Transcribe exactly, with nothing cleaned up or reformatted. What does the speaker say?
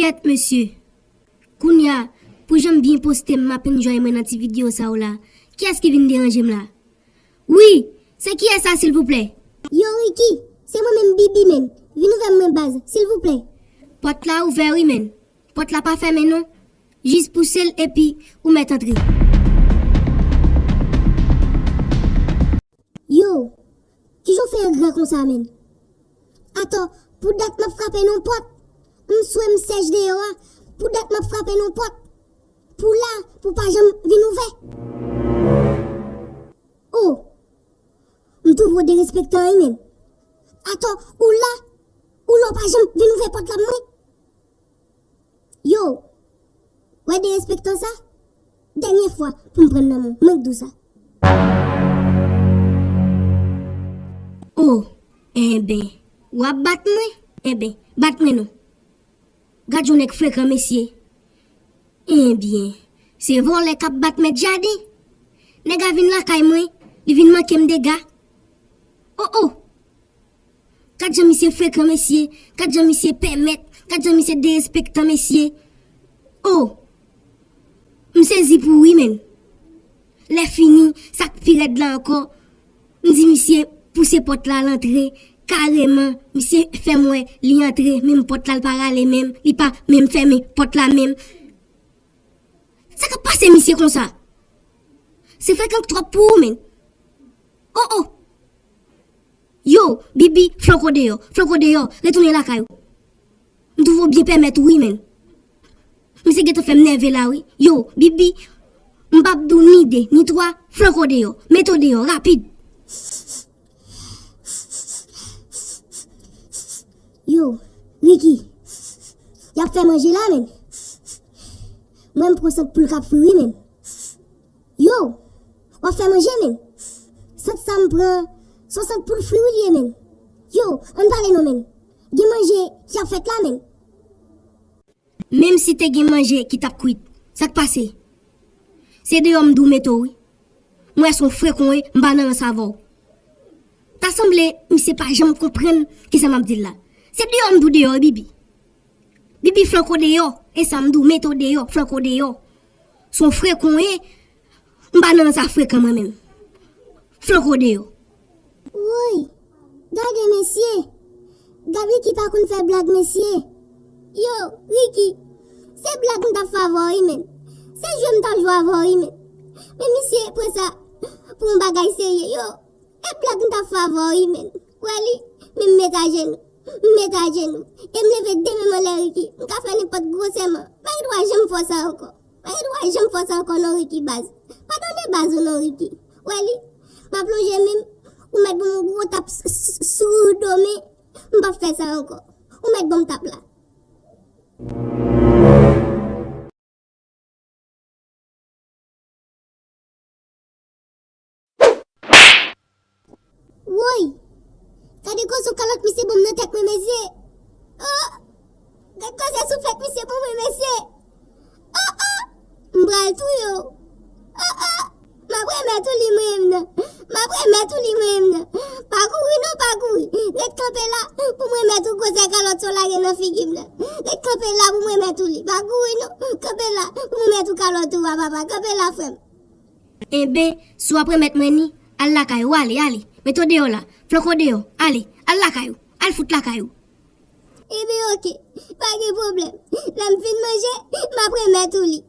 Kèt, mesye. Kounye a, pou jan m byen poste m, m ap enjoy mwen nan ti videyo sa yo la. Kiyès ki vin deranje m la? Wi, se kiyès sa, silvouplè? Yo, Ricky, se mwen menm, Bibi, menn. Vin ouvè m, mwen, baz, silvouplè. Pòt la ouvè, wi, menn. Pòt la pa fèmen, non. Jis pouse l, epi ou mèt antre. Yo, kijan w fè engra konsa, menn? Atò, pou dat m ap frape nan pòt. M swe, m sèch deyò a. Pou dat m ap frape nan pòt. Pou la, pou pa janm vin ouvè. O, m twouve w derespektan, wi, menn. Atò, ou la, ou la w pa janm vin ouvè pòt la pou mwen. Yo, wè derespektan sa? Dènye fwa pou m pran nan men w, mwen k di w sa. O, enben, w ap bat mwen? Enben, bat mwen non. Gad yon nèg frekan, mesye. Enben, se vòlè k ap bat mèt jaden. Nèg la vin lakay mwen, li vin manke m dega. O, o! Gad jan misye frekan, mesye. Gad jan misye pèmèt. Gad jan misye derespektan, mesye. O! M sezi pou ou wi, menn. Lè fini, sa k pi rèd la ankò, m di misye pouse pòt la, l antre. Kareman, misye fè m wè li antre, menm pòt la, l pa rale menm, li pa menm fèmen pòt la menm. Sa k ap pase misye konsa? Se frekan twòp pou ou, menn. O, o! Yo, Bibi, flanke w deyò, flanke w deyò, retounen lakay ou. M twouve w byen pèmèt ou wi, menn. Misye gentan fè m nève la wi. Yo, Bibi, m p ap di w ni de, ni twa, flanke w deyò, mete w deyò, rapid. Yo, Ricky, y ap fè manje la, menn. Mwen, m pran sant poul k ap fri wi, menn. Yo, w ap fè manje, menn. Sant sa m pran, se yon sant poul fri wi l ye, menn. Yo, ann pale non, menn. Gen manje k ap fèt la, menn. Menm si te gen manje ki t ap kwit, sa k pase? Se deyò m di w mete w wi. M wè se yon frekan w ye, m pa nan rans avè w. Ta sanble misye pa janm konprann kisa m ap di l la. Se deyò m di w deyò wi, Bibi. Bibi, flanke w deyò, e sa m di w, mete w deyò, flanke w deyò. Se yon frekan w ye, m pa nan sa frekan mwen menm. Flanke w deyò. Woy, gade mesye. Gad Ricky pa konn fè blag, mesye. Yo, Ricky, se blag m t ap fè avè w wi, menn. Se jwe m t ap jwe avè w wi, menn. Men misye pran sa pou yon bagay serye, yo. E blag m t ap fè avè w wi, menn. Ou wè li, men m met ajenou. M met ajenou. E m leve de men m anlè, Ricky. M ka fè nenpòt gwosè man. M pa gen dwa janm fè w sa ankò. M pa gen dwa janm fè w sa ankò non, Ricky, baz. Padone baz ou non, Ricky. Ou wè li, m ap lonje men m. Ou mèt ban m yon gwo tap s-, s-, sou do men. M p ap fè sa ankò. Ou mèt ban m tap la. Woy! Gade koze kalòt misye ban m nan tèt mwen, mesye! Oh! Gad koze souflèt misye ban mwen, mesye! Oh, oh! M pral touye w! Oh, oh! M ap remèt ou li mwen menm nan. M ap remèt ou li mwen menm nan. Pa kouri non, pa kouri. Ret kanpe la pou m remèt ou gwosè kalòt sa w lage nan figi m nan. Ret kanpe la pou m remèt ou li. Pa kouri non. Kanpe la pou m remèt ou kalòt ou a, papa. Kanpe la, frè m. Enben, si w ap remèt mwen li, al lakay ou, ale, ale. Mete w deyò la. Flanke w deyò. Ale, al lakay ou. Al fout lakay ou. Enben, oke. Pa gen pwoblèm. Lè m fin manje, m ap remèt ou li.